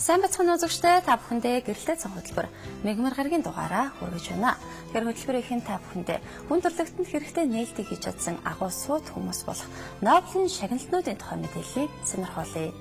Сайн бацхан үзэгчдээ та бүхэндээ гэрэлтэй цан хөтөлбөр мегмар гарагийн дугаараа хүргэж байна. Тэгэхээр хөтөлбөрийн та бүхэндээ хүн төрөлхтөнд хэрэгтэй нээлтийг хийж чадсан агуу сууд хүмүүс болох Нобелийн шагналтнуудын тухай мэдээллийг сонирхолъё.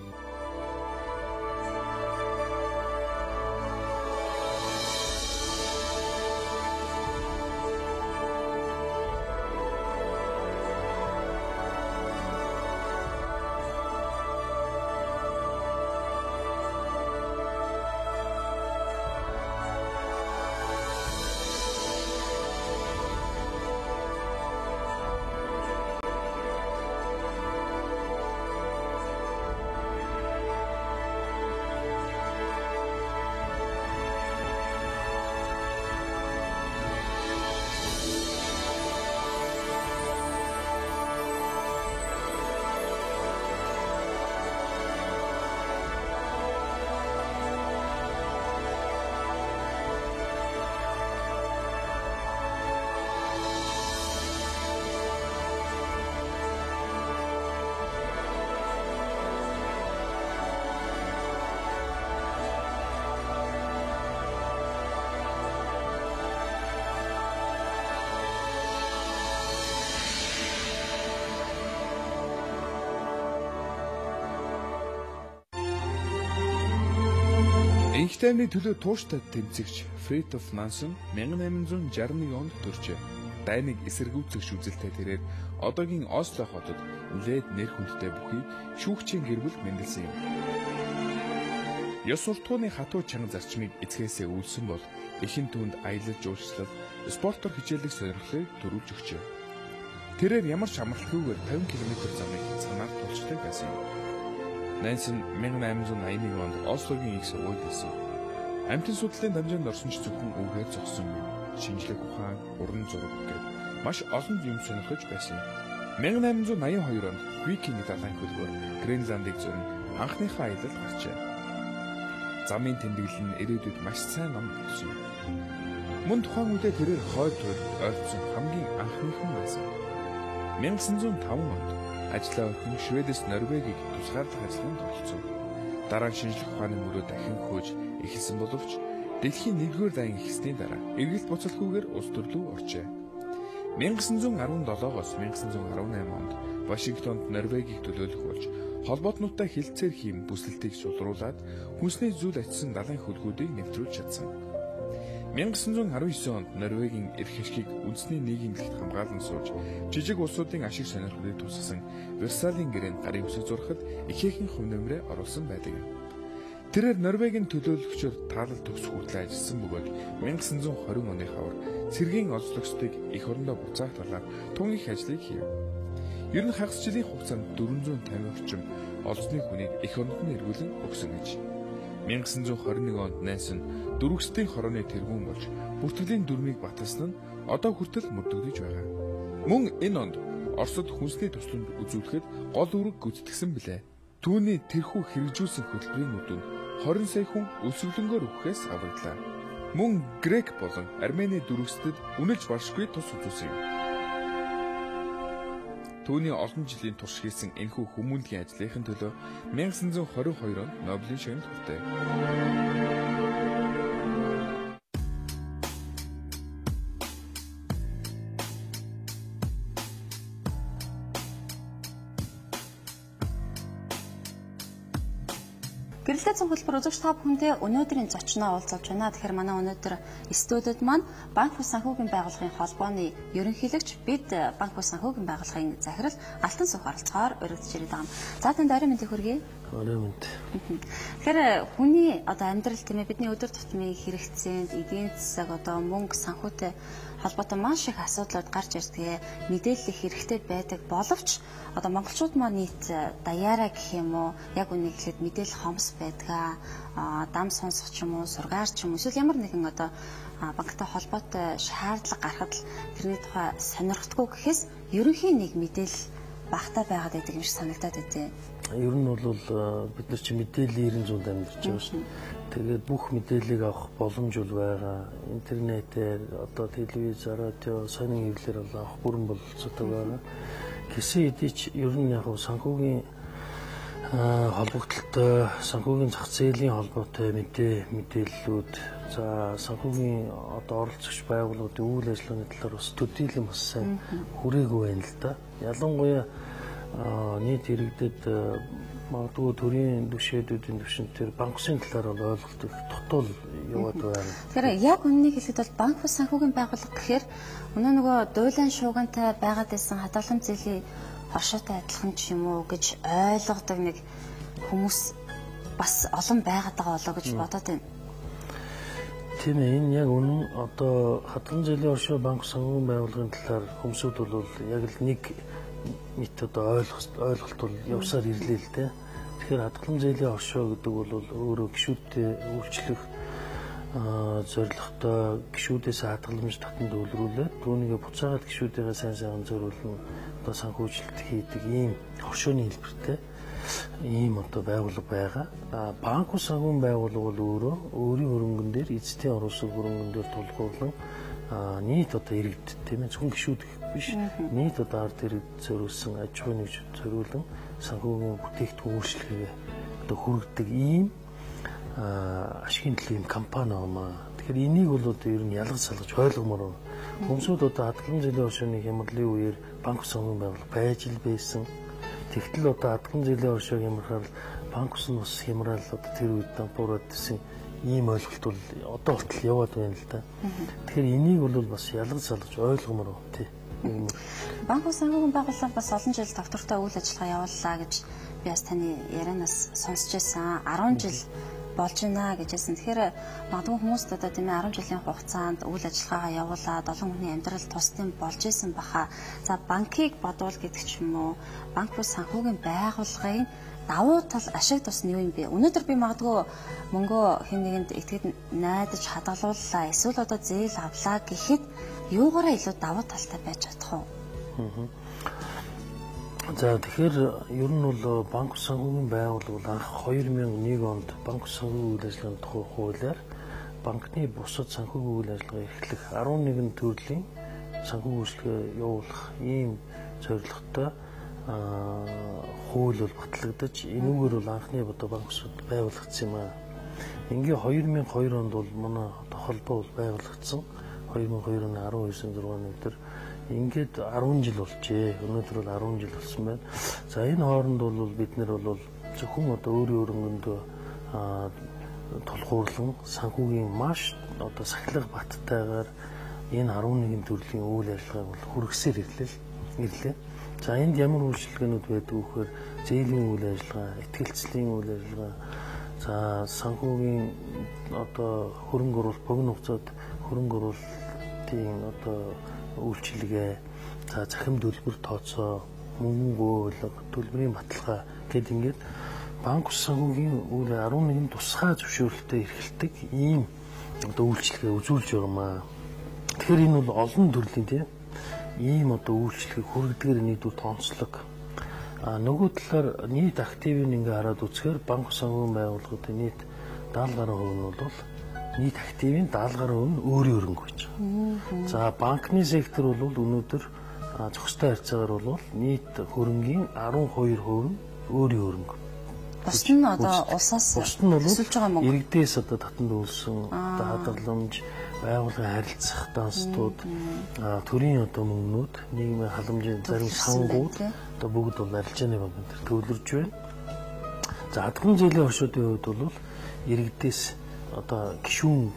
Энх тайвны төлөө тууштай тэмцэгч Фритоф Нансен 1861 онд төржээ. Дайныг эсэргүүцэгч үзэлтэй тэрээр одоогийн Осло хотод нэлээд нэр хүндтэй бүхий шүүгчийн гэр бүл мэндэлсэн юм. Ёс суртахууны хатуу чанга зарчмыг эцгээсээ үйлсэн бол эхэн түүнд аялал жуулчлал, спортоор хичээллэх сонирхлыг төрүүлж өгчээ. Тэрээр ямар ч амралтгүйгээр 50 км замыг цанаар тулчдаг байсан юм. Нансен 1881 онд Ослогийн их сургуульд байсан. Амьтан судлалын дамжаанд орсон ч зөвхөн үгээр зогссонгүй. Шинжлэх ухаан, уран зураг гээд маш олон юм сонирхож байсан юм. 1882 онд Викинг далайн хөлгөөр Гренландыг зорин анхныхаа аялалд гарчээ. Замын тэмдэглэл нь ирээдүйд маш сайн ном болсон юм. Мөн тухайн үедээ тэрээр хойд туйлд ойртсон хамгийн анхных нь байсан. 1905 онд ажлаа орхин Шведэс Норвегийг тусгаарлах ажиллагаанд оролцов. Дараа нь шинжлэх ухааны мөрөө дахин хөөж эхэлсэн боловч дэлхийн 1-р дайн эхэлсний дараа эргэлт буцалтгүйгээр улс төр рүү оржээ. 1917-оос 1918 онд Вашингтонд Норвегийг төлөөлөх болж холбоотнуудтай хилцээр хийм бүслэлтийг сулруулад хүнсний зүйл очсон далайн хөлгүүдийг нэвтрүүлж чадсан. 1919 онд Норвегийн эрх ашгийг үндэсний нийгэмлэгт хамгаалан сууж жижиг улсуудын ашиг сонирхлыг тусгасан Версалийн гэрээнд гарын үсэг зурхад ихээхэн хувь нэмрээ оруулсан байдаг юм. Тэрээр Норвегийн төлөөлөгчөөр таалал төгсөх хүртэл ажилласан бөгөөд 1920 оны хавар цэргийн олзлогчдыг эх орондоо буцаах талаар тун их ажлыг хийв. Ер нь хагас жилийн хугацаанд 450 орчим олзны хүнийг эх оронд нь эргүүлэн өгсөн гэж. 1921 онд Нансен дөрвөсдийн хорооны тэргүүн болж бүртгэлийн дүрмийг баталсан нь одоо хүртэл мөрдөгдөж байгаа. Мөн энэ онд Оросд хүнсний тусламж үзүүлэхэд гол үүрэг гүйцэтгсэн билээ. Түүний тэрхүү хэрэгжүүлсэн хөтөлбөрийн үр дүнд 20 сая хүн өлсгөлөнгөөр үхэхээс аврагдлаа. Мөн Грек болон Армени дөрвөсдөд үнэлж баршгүй тус үзүүлсэн юм. Түүний олон жилийн турш хийсэн энэхүү хүмүүнлэгийн ажлынхын төлөө 1922 онд Нобелийн шагнал хүртээ. Гэрэлтэй цан хөтөлбөр үзэгч та бүхэндээ өнөөдрийн зочноо уулзуулж байна. Тэгэхээр манай өнөөдөр студид маань Банк бус санхүүгийн байгууллагын холбооны ерөнхийлөгч бид Банк бус санхүүгийн байгууллагын захирал Алтан Сүх оролцоогоор өргөдөж ирээд байгаа юм. За танд орой мэндийг хүргэе. Орой мэнд. Тэгэхээр хүний одоо амьдрал тийм ээ бидний өдөр тутмын хэрэгцээнд эдийн засаг одоо мөнгө санхүүтэй холбоотой маш их асуудлууд гарч ирдэг. Мэдээлэл хэрэгтэй байдаг боловч одоо монголчууд маань нийт даяараа гэх юм уу яг үнийг хэлэхэд мэдээлэл хомс байдаг. Дам сонсох ч юм уу, сургаар ч юм уу эсвэл ямар нэгэн одоо банктай холбоотой шаардлага гарахад л тэрний тухай сонирхдаггүй гэхээс ерөнхий нэг мэдээлэл багтаа байгаад байдаг юм шиг санагдаад байдیں۔ Ер нь бол бид нар чи мэдээллийн 90 зуунд амьдарч байгаа шин. Тэгээд бүх мэдээллийг авах боломж бол байгаа. Интернетээр, одоо телевиз, радио, сонин хэвлэлээр бол авах бүрэн бололцоотой байгаа. Гэсэн хэдий ч ер нь яг санхүүгийн холбогдлолтой, санхүүгийн зах зээлийн холбоотой мэдээллүүд, за санхүүгийн одоо оролцогч байгууллагуудын үйл ажиллагааны талаар бас төдийлөн бас сайн хүрээгүй байна л да. Ялангуяа нийт иргэдэд магадгүй төрийн түвшээдүүдийн түвшинд тэр банк усын талаар бол ойлголт их дутуул яваад байна. Тэгэхээр яг үннийг хэлэхэд бол банк бус санхүүгийн байгууллага гэхээр өнөө нөгөө дуулан шуугантай байгаад байсан хадгаламж зээлийн хоршоотой адилхан ч юм уу гэж ойлгодог нэг хүмүүс бас олон байгаад байгаа болоо гэж бодоод байна. Тийм ээ, энэ яг үнэн. Одоо хадгаламж зээлийн оршоо банк санхүүгийн байгууллагын талаар хүмүүсүүд бол яг л нэг мэт одоо ойлголт бол явсаар ирлээ л дээ. Тэгэхээр хадгаламж зээлийн оршоо гэдэг бол өөрөө гишүүдтэй үйлчлэх зорилготой гишүүдээс хадгаламж татан төвлөрүүлээд түүнийг буцаагаад гишүүдээ сайн сайхан зориулна, одоо санхүүжилт хийдэг ийм хоршооны хэлбэртэй ийм одоо байгууллага байгаа. Банк ус санхүүгийн байгууллага бол өөрөө өөрийн хөрөнгөн дээр, эзэдийн оруулах хөрөнгөн дээр тулгуурлан нийт одоо иргэд, тийм ээ, зөвхөн гишүүд биш, нийт одоо ард иргэд зориулсан, аж ахуйн нэгжүүд зориулан санхүүгийн бүтээгдэхүүн үйлчилгээгээ одоо хүргэдэг ийм ашигын төлөө ийм компани байна. Тэгэхээр энийг бол одоо ер нь ялгаж салгаж ойлгомоор байна. Хүмүүсүүд одоо хадгаламж зээлийн оршооны хямралын үеэр банк санхүүгийн байгууллага байж л байсан. Тэгтэл одоо хадгаламж зээлийн оршоог хямрахаар банк ус нь бас хямраал одоо тэр үед дампуураад гэсэн ийм ойлголт бол одоо болтол яваад байна л да. Тэгэхээр энийг бол бас ялгаж салгаж ойлгомоор байна, тий. Банк ус санхүүгийн байгууллага бас олон жил доктортой үйл ажиллагаа явууллаа гэж би бас таны ярианаас сонсч байсан. 10 жил болж байна гэж хэлсэн. Тэгэхээр магадгүй хүмүүст одоо тийм ээ 10 жилийн хугацаанд үйл ажиллагаагаа явуулаад олон хүний амьдрал тусдсан болж исэн баха. За банкыг бодвол гэдэг ч юм уу, банк бус санхүүгийн байгууллагын давуу тал, ашиг тус нь юу юм бэ? Өнөөдөр би магадгүй мөнгөө хэн нэгэнд итгэд найдаж хадгалууллаа, эсвэл одоо зээл авлаа гэхэд юугаараа илүү давуу талтай байж чадах вэ? За тэгэхээр ер нь бол банк санхүүгийн байгууллага анх 2001 онд банк санхүүгийн үйл ажиллагааны тухай хуулиар банкны бусад санхүүгийн үйл ажиллагаа эрхлэх 11 төрлийн санхүүгийн үйлчилгээ явуулах ийм зорилготой хууль бол батлагдаж, энүүгээр бол анхны одоо банк усуд байгуулагдсан юм аа. Ингээ 2002 онд бол манай одоо холбоо бол байгуулагдсан. 2002 оны 19 6 өдөр ингээд 10 жил болжээ. Өнөөдөр бол 10 жил болсон байна. За энэ хооронд бол бид нар бол зөвхөн одоо өөрийн өрөнгөндөө тулгуурлан санхүүгийн маш одоо сахилга баттайгаар энэ 11 төрлийн үйл ажиллагааг бол хүргэсээр ирлээ. За энд ямар үйлчилгээнүүд байдаг вэ гэхээр зээлийн үйл ажиллагаа, итгэлцлийн үйл ажиллагаа, за санхүүгийн одоо хөрөнгө оруулалт, богино хугацаанд хөрөнгө оруулалтын одоо үйлчилгээ, за захим төлбөр тооцоо, мөнгөн гуйлга, төлбөрийн баталгаа гэд ингээд банк ус санхүүгийн үйл 11 тусгай зөвшөөрөлтөй эрхэлдэг ийм одоо үйлчилгээ үзүүлж байгаа юм аа. Тэгэхээр энэ бол олон төрлийн тийм ийм одоо үйлчилгээг хүргэдгээр нийтүүд онцлог. А нөгөө талаар нийт активыг ингээ хараад үзэхээр банк санхүүгийн байгууллагуудын нийт 70 гаруй хувь нь бол нийт активын 70 гаруй хувь нь өөрийн хөрөнгө байж байгаа. За банкны сектор бол өнөөдөр зохистой харьцаагаар бол нийт хөрөнгийн 12% нь өөрийн хөрөнгө. Бусд нь одоо улсаас өсөлж байгаа мөнгө. Иргэдээс одоо татан төлсөн, одоо хадгаламж, байгууллагын харилцах данстууд, төрийн одоо мөнгнүүд, нийгмийн халамжийн зарим сангууд одоо бүгд бол арилжааны банкн дээр төвлөрж байна. За хадгаламж зээлийн оршуудын хувьд бол иргэдээс одоо гишүүн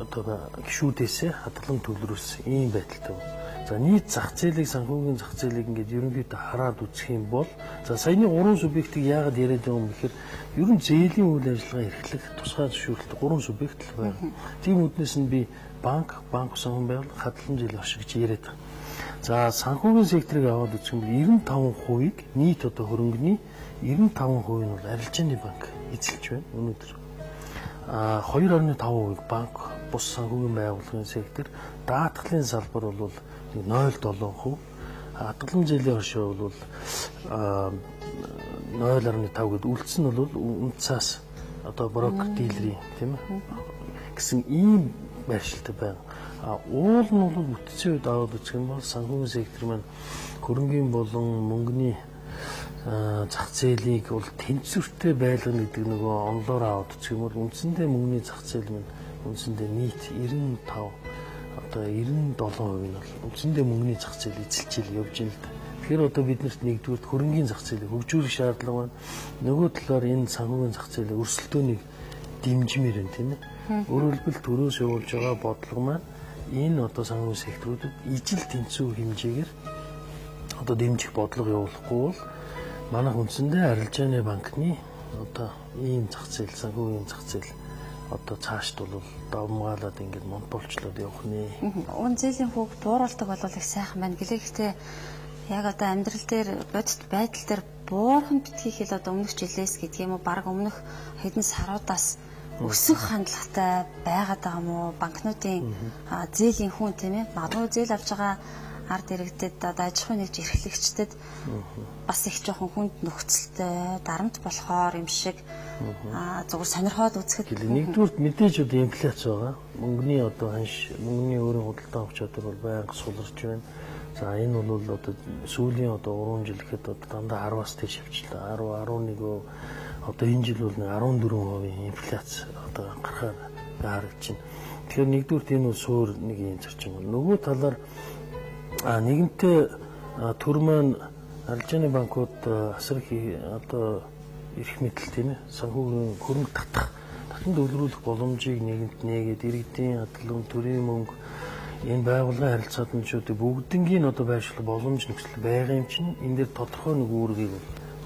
одоо гишүүдээсээ хадгалан төвлөрүүлсэн ийм байдалтай байна. За нийт зах зээлийг санхүүгийн зах зээлийг ингээд ерөнхийдөө хараад үзэх юм бол за саяны гурван субъектыг яагаад яриад байгаа юм бэхээр ер нь зээлийн үйл ажиллагаа эрхлэх тусгай зөвшөөрлөлт гурван субъект л байна. Тийм үднэс нь би банк, банк санхүүгийн байгууллага, хадгаламж зээлийн оршин гэж яриад байгаа. За санхүүгийн секторыг аваад үзэх юм бол 95%-ийг нийт одоо хөрөнгөний 95% нь бол арилжааны банк эзэлж байна өнөөдөр. 2.5% банк, бус санхүүгийн байгууллагын сектор, даатгалын салбар бол 0.7%, хадгаламж зээлийн оршин бол 0.5 гэд үлдсэн нь бол үнцаас одоо брокер дилерийн тийм ээ гэсэн ийм байршилтай байна. Уул нь бол бүтцийн үед аваад үзэх юм бол санхүүгийн сектор маань хөрөнгийн болон мөнгөний зах зээлийг бол тэнцвэртэй байлгана гэдэг нөгөө онлоор аваад үзэх юм бол үндсэндээ мөнгөний зах зээл минь үндсэндээ нийт 95 одоо 97% нь бол үндсэндээ мөнгөний зах зээл эзэлж явж байна л да. Тэгэхээр одоо биднэрт нэгдүгürt хөрөнгийн зах зээлийг хөгжүүлэх шаардлага байна. Нөгөө талаар энэ санхүүгийн зах зээлийн өрсөлдөөнийг дэмжмээр байна, тийм ээ. Өөрөөр хэлбэл төрөөс явуулж байгаа бодлого маань энэ одоо санхүүгийн секторуудад ижил тэнцүү хэмжээгээр одоо дэмжих бодлого явуулахгүй бол манайх үндсэндээ арилжааны банкны одоо ийм зах зээл, санхүүгийн зах зээл одоо цаашд бол давмгаалаад ингээд монополчлоод явах нэ. Уг зээлийн хүүг бууруулдаг бол их сайхан байна гэлээ. Гэхдээ яг одоо амьдрал дээр бодит байдал дээр буурхан битгий хэл одоо өмнөх жилээс гэдэг юм уу баг өмнөх хэдэн саруудаас өсөх хандлагатай байгаад байгаа юм уу? Банкнуудын зээлийн хүн, тийм ээ. Магадгүй зээл авч байгаа ард иргэдэд одоо аж ахуйн нэгж эрхлэгчдэд бас их жоохон хүнд нөхцөлтэй дарамт болохоор юм шиг зүгээр сонирхоод үзэхэд. Нэгдүгürt мэдээж одоо инфляц байгаа. Мөнгөний одоо ханш, мөнгөний өөрийн худалдаа авах чадвар бол байнга суларч байна. За энэ бол одоо сүүлийн одоо 3 жил гэхэд одоо дандаа 10-аас дээш явчлаа. 10, 11, одоо энэ жил бол 14% инфляц одоо гарахаар харагдаж байна. Тэгэхээр нэгдүгürt энэ бол суур нэг юм зарчим. Нөгөө талаар нэгэнтээ төр маань арилжааны банкуд асар их одоо эрх мэдэл, тийм ээ, санхүүгийн хөрөнгө татах, татан төвлөрүүлэх боломжийг нэгэнт нээгээд иргэдийн хадгалан төрийн мөнгө энэ байгууллагын харилцаатнуудыг бүгднгийн одоо байршлах боломж нөхцөл байгаа юм чинь энэ дээр тодорхой нэг үүргийг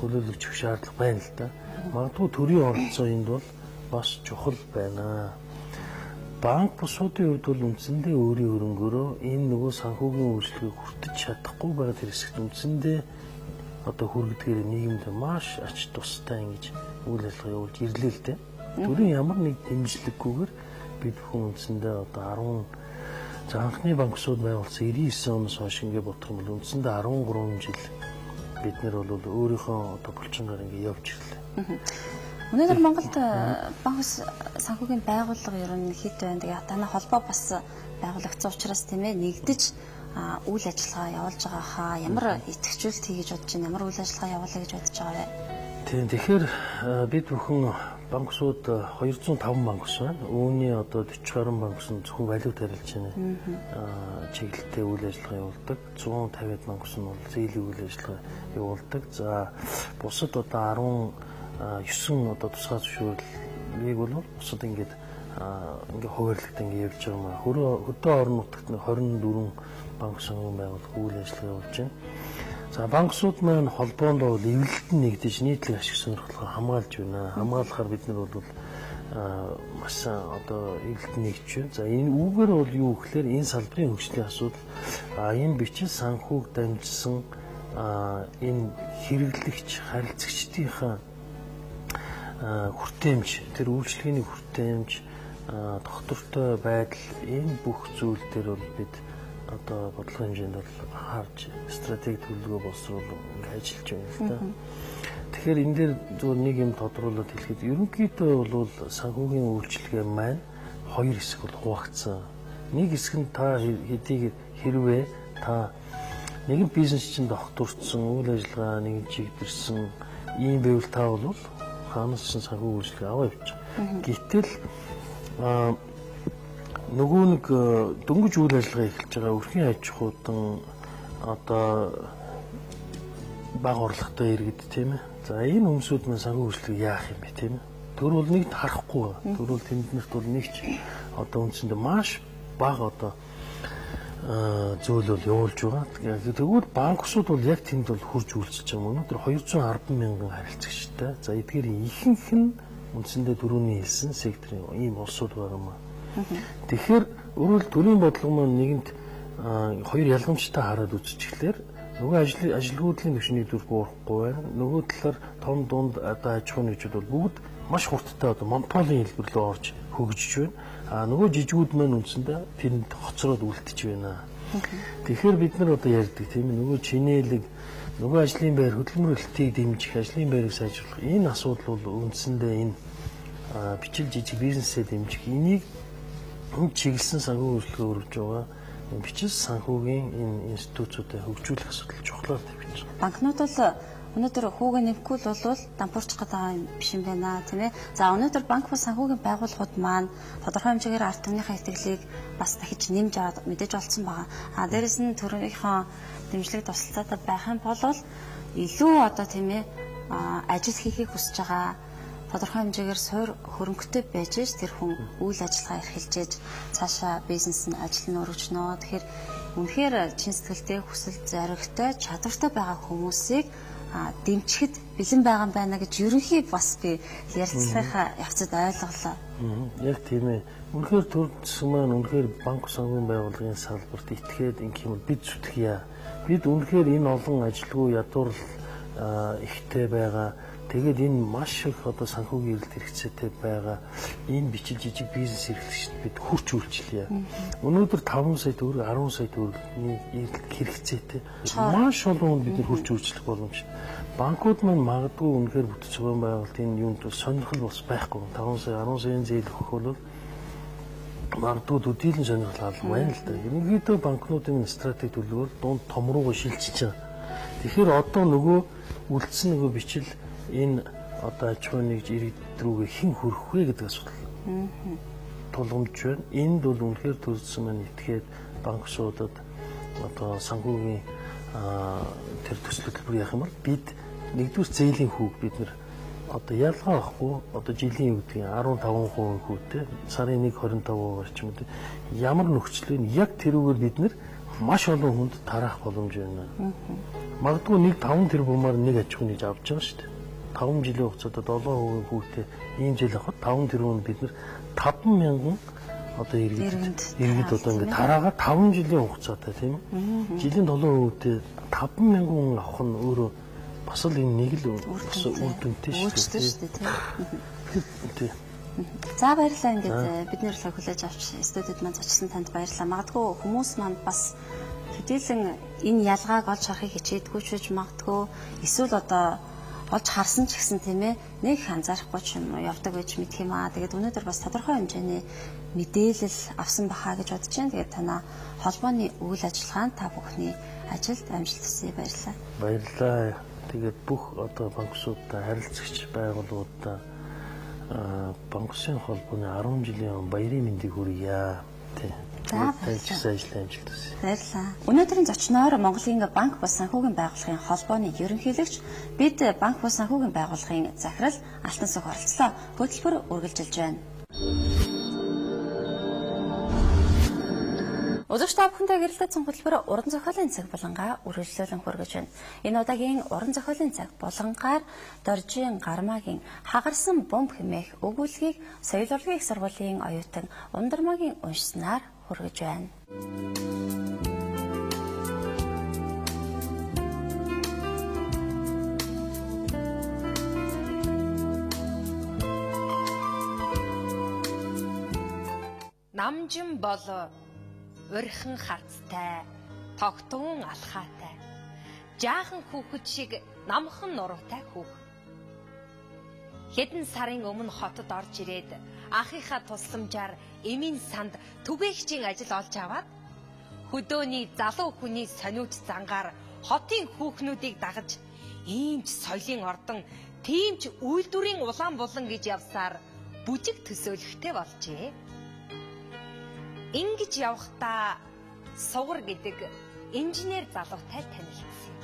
хөлөөлөх шаардлага байна л да. Магадгүй төрийн оролцоо энд бол бас чухал байна. Банк бусуудын хувьд бол үндсэндээ өөрийн хөрөнгөөрөө энэ нөгөө санхүүгийн үйлчлэгийг хүртэж чадахгүй байгаа тэр хэсэгт үндсэндээ одоо хүргэдгээр нийгэмд маш ач тустай ингэж үйл ажиллагаа явуулж ирлээ л дээ. Төрийн ямар нэг дэмжлэггүйгээр бид бүхэн үндсэндээ одоо 10 за анхны банксууд байгуулсан 99 оноос хойш ингэ бодох юм бол үндсэндээ 13 жил бид нэр бол өөрийнхөө одоо булчингаар ингэ явж ирлээ. Өнөөдөр Монголд банк санхүүгийн байгууллага ер нь хэд байна? Тэгээ танай холбоо бас байгуулагдсан учраас тийм ээ нэгдэж үйл ажиллагаа явуулж байгаа хаа ямар идэвхжүүлэлт хийж бодож байна? Ямар үйл ажиллагаа явуулъя гэж бодож байгаа вэ? Тийм, тэгэхээр бид бүхэн банксууд 205 банкс байна. Үүний одоо 40 гаруй банкс нь зөвхөн валют арилжааны чиглэлтэй үйл ажиллагаа явуулдаг. 150 банкс нь бол зээлийн үйл ажиллагаа явуулдаг. За бусад одоо 19 одоо тусгай зөвшөөрлийг бол бусад ингээд ингээ хуваарлагдсан ингээ явж байгаа юм аа. Хөдөө орон нутагт 24 банк санхүүгийн байгууллага үйл ажиллагаа явуулж байна. За банксууд маань холбоонд бол эвлэлтэн нэгдэж нийтлэг ашиг сонирхлоо хамгаалж байна. Хамгаалахаар бид нар бол маш одоо эвлэлтэн нэгдэж байна. За энэ үүгээр бол юу гэхээр энэ салбарын хөгжлийн асуудал энэ бичил санхүүг дамжсан энэ хэрэглэгч харилцагчдийнхаа хүртээмж, тэр үйлчлэгээний хүртээмж, доктортой байдал энэ бүх зүйл дээр бол бид одоо бодлогын хэмжээнд бол харж стратеги төлөвлөгөө боловсруул ингээ ажиллаж байна л да. Тэгэхээр энэ дээр зөвхөн нэг юм тодруулаад хэлэхэд ерөнхийдөө бол санхүүгийн үйлчилгээ маань хоёр хэсэг бол хуваагдсан. Нэг хэсэг нь та хэдийгээр хэрвээ та нэгэн бизнес чинь докторцсон, үйл ажиллагаа нэгэн чигдэрсэн ийм байвал та бол хаанаас ч санхүү үйлчилгээ аваа явчих. Гэтэл нөгөө нэг дөнгөж үйл ажиллагаа эхэлж байгаа өрхийн аж ахуйдан одоо бага орлоготой иргэд, тийм ээ. За энэ хүмүүсүүд маань санхүү үйлчилгээ яах юм бэ, тийм ээ. Тэр бол нэгт харахгүй. Тэр бол тэнднэрт бол нэгч одоо үндсэндээ маш бага одоо зүйл бол явуулж байгаа. Тэгвэл банксууд бол яг тэнд бол хурж үйлчилж байгаа. Өнөөдөр 210 мянган харилцагчтай. За эдгээр ихэнх нь үндсэндээ түрүүний хэлсэн секторын ийм улсууд байгаа юм аа. Тэгэхээр өөрөөр төрийн бодлого маань нэгэнт хоёр ялгамжтай хараад үзчихлээр нөгөө ажилгүйдлийн түвшний дүр буурахгүй байна. Нөгөө талаар том дунд одоо аж ахуйн нэгжүүд бол бүгд маш хурдтай одоо монополийн хэлбэр рүү орж хөгжиж байна. А нөгөө жижигүүд маань үндсэндээ тэнд хоцроод үлдчихэж байна. Тэгэхээр бид нар одоо ярьдаг тийм ээ нөгөө чинээлэг, нөгөө ажлын байр хөдөлмөрлөлтийг дэмжих, ажлын байрыг сайжруулах энэ асуудал бол үндсэндээ энэ бичил жижиг бизнесээ дэмжих энийг чиглэсэн санхүү үйлчлэгээ өргөж байгаа бичил санхүүгийн энэ институтуудыг хөгжүүлэх асуудал чухлаар тавьж байгаа. Банкнууд бол Өнөөдөр хүүгээ нэмэхгүй л бол дампуурчих гээд байгаа юм биш юм байна тийм ээ. За өнөөдөр банк бус санхүүгийн байгууллагууд маань тодорхой хэмжээгээр ард түмнийхээ итгэлийг бас дахиж нэмж аваад мэдээж олцсон байгаа. А дээрэс нь төрийнхөө дэмжлэг тусалцаатай байх юм бол илүү одоо тийм ээ ажил хийхийг хүсэж байгаа тодорхой хэмжээгээр суур хөрөнгөтэй байж ш тэр хүн үйл ажиллагаа эрхэлж ээж цаашаа бизнес нь ажил нь өргөжнө. Тэгэхээр үнэхээр чин сэтгэлтэй хүсэл зоригтой чадвартай байгаа хүмүүсийг дэмжихэд бэлэн байгаа юм байна гэж ерөнхий бас би ярилцлагынхаа явцад ойлголоо. Яг тийм ээ. Үнэхээр төр засаг маань үнэхээр банк санхүүгийн байгууллагын салбарт итгээд ингэх юм бол бид зүтгэе. Бид үнэхээр энэ олон ажилгүй ядуурл ихтэй байгаа. Тэгээд энэ маш их одоо санхүүгийн эрэлт хэрэгцээтэй байгаа энэ бичил жижиг бизнес эрхлэгчид бид хурц үйлчлэе. Өнөөдөр 5 сая төгрөг, 10 сая төгрөгийн эрэлт хэрэгцээтэй маш олон хүнд бид хурц үйлчлэх боломжтой. Банкуд маань магадгүй үнэхээр бүтц зохион байгуулалтын юунд сонирхол бас байхгүй. 5 сая, 10 саяын зээл өгөх бол магадгүй төдийлөн сонирхол алга байна л да. Ерөнхийдөө банкнуудын стратеги төлөв бол дунд том руугаа шилжиж байгаа. Тэгэхээр одоо нөгөө үлдсэн нөгөө бичил энэ одоо аж ахуйн нэгж иргэд рүүгээ хэн хүрэх вэ гэдэг асуудал тулгамдж байна. Энд бол үнэхээр төрсөн маань итгээд банксуудад одоо санхүүгийн тэр төсөл төлбөр яах юм бол бид нэгдүгээр зээлийн хүүг бид нар одоо ялгаа авахгүй одоо жилийн юу гэдгийг 15% хүүтэй сарын 1.25%-аар ч юм уу ямар нөхцөл вэ яг тэрүүгээр бид нар маш олон хүнд тараах боломж байна. Магадгүй нэг 5 тэрбумаар нэг аж ахуйн нэгж авч байгаа шүү дээ. 5 жилийн хугацаанд 7% хүүтэй ийм жил авахад 5 тэрбум бид нар 5,000 одоо иргэд одоо ингээд тараагаа 5 жилийн хугацаатай тийм ээ. Жилийн 7% хүүтэй 5,000 хүн авах нь өөрөө бас л энэ нэг л үр дүнтэй шүү дээ. За баярлалаа, ингээд бидний урилгыг хүлээж авч студид маань зочсон танд баярлалаа. Магадгүй хүмүүс маань бас төдийлөн энэ ялгааг олж харахыг хичээдгүй ч байж магадгүй, эсвэл одоо олж харсан ч гэсэн тийм ээ нэг анзаарахгүй ч юм явдаг байж мэдх юм аа. Тэгээд өнөөдөр бас тодорхой хэмжээний мэдээлэл авсан баха гэж бодож байна. Тэгээд танаа холбооны үйл ажиллагаанд та бүхний ажилд амжилт хүсье. Баярлалаа. Баярлалаа. Тэгээд бүх одоо банксуудаа, харилцагч байгууллагуудаа банксын холбооны 10 жилийн баярын мэндийг хүргье. За, ажил амжилт хүсье. Баярлалаа. Өнөөдрийн зочноор Монголын банк бус санхүүгийн байгууллагын холбооны ерөнхийлөгч, бид банк бус санхүүгийн байгууллагын захирал Алтансүх оролцлоо. Хөтөлбөр үргэлжилж байна. Үзэгч та бүхэндээ гэрэлтэй цэн хөтөлбөр уран зохиолын цаг булангаа үргэлжлүүлэн хүргэж байна. Энэ удаагийн уран зохиолын цаг булангаар Доржийн Гармаагийн хагарсан бомб хэмээх өгүүлгийг соёл урлагийн их сургуулийн оюутан Ундармаагийн уншсанаар хүргэж байна. Намжин бол урхан харцтай, тогтун алхаатай, жаахан хүүхэд шиг намхан нуруутай хүүх. Хэдэн сарын өмнө хотод орж ирээд ахынхаа тусламжаар эмийн санд түгээгчийн ажил олж аваад хөдөөний залуу хүний сониуч зангаар хотын хүүхнүүдийг дагаж ийм ч соёлын ордон, тийм ч үйлдвэрийн улаан булан гэж явсаар бүжиг төсөөлөхтэй болжээ. Ингэж явахдаа Сугар гэдэг инженер залуутай танилцсан.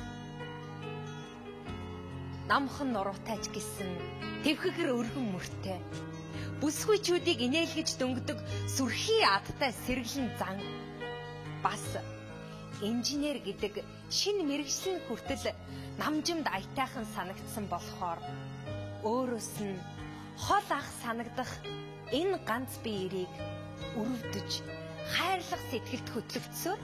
Намхан нуруутай ч гэсэн тэвхэгэр өргөн мөртэй, бүсгүйчүүдийг инээлгэж дөнгөдөг сүрхий адтай сэргэлэн зан, бас инженер гэдэг шинэ мэргэжил нь хүртэл намжимд аятайхан санагдсан болохоор өөрөөс нь хол ах санагдах энэ ганц биеэрийг өрөвдөж хайрлах сэтгэлд хөтлөгдсөөр